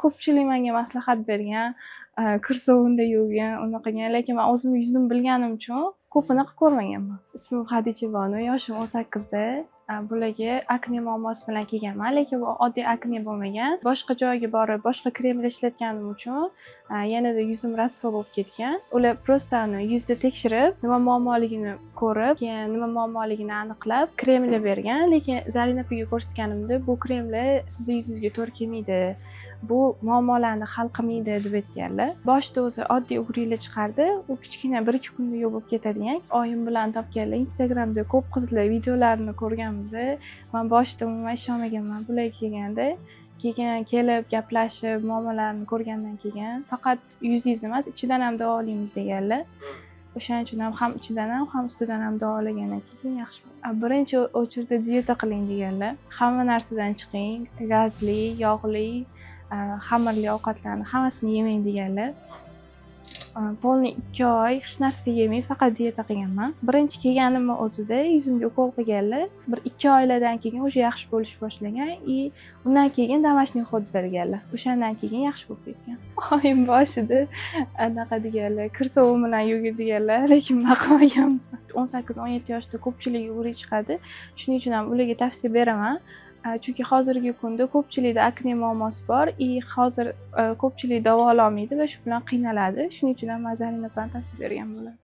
Ko'pchilik menga maslahat bergan, kir sovunda yuvgin, unaqa qilgin, lekin man o'zimni yuzimni bilganim uchun ko'p unaqa ko'rmaganman. Ismim Hadicha Bonu, yoshim 18da. Bularga akne muammosi bilan kelganman, lekin bu oddiy akne bo'lmagan. Boshqa joyga borib, boshqa kremlar ishlatganim uchun yanada yuzim rasvo bo'lib ketgan. Ular просто yuzni tekshirib, nima muammoligini ko'rib, keyin nima muammoligini aniqlab, kremlar bergan. Lekin Zarina opaga ko'rsatganimda, bu kremlar sizni yuzingizga to'g'ri kelmaydi, bu muammolarni hal qilmaydi, deb aytganlar. Boshida o'zi oddiy угри lar chiqardi, u kichkina, 1-2 kunda yo'q bo'lib ketadigan. Oyim bilan topganlar, Instagramda ko'p qizlar videolarini ko'rganmiz. Man boshida umuman ishonmaganman bularga kelganda. Keyin kelib gaplashib, muammolarni ko'rgandan keyin, faqat yuzingiz emas, ichidan ham davolaymiz deganlar. O'shaning uchun ham ichidan ham, ham ustidan ham davolagandan keyin yaxshi. Birinchi очередь da dieta qiling deganlar. Hamma narsadan chiqing, gazli, yog'li, xamirli ovqatlarni hammasini yemang deganlar. Полный 2 oy hech narsa yemay, faqat dieta qilganman. Birinchi kelganimni o'zida yuzimga ukol qilganlar. 1-2 oylardan keyin уже yaxshi bo'lish boshlagan и undan keyin домашний уход berganlar. O'shandan keyin yaxshi bo'lib ketgan. Oyim boshida anaqa deganlar, kir sovun bilan yuvgin deganlar, lekin man qilmaganman. 18-17 yoshda ko'pchilik угри chiqadi. Shuning uchun ham ularga tavsiya beraman. Chunki hozirgi kunda ko'pchilikda akne muammosi bor и hozir ko'pchilik davololmaydi va shu bilan qiynaladi. Shuning uchun ham man Zarina opani tavsiya bergan bo'laman.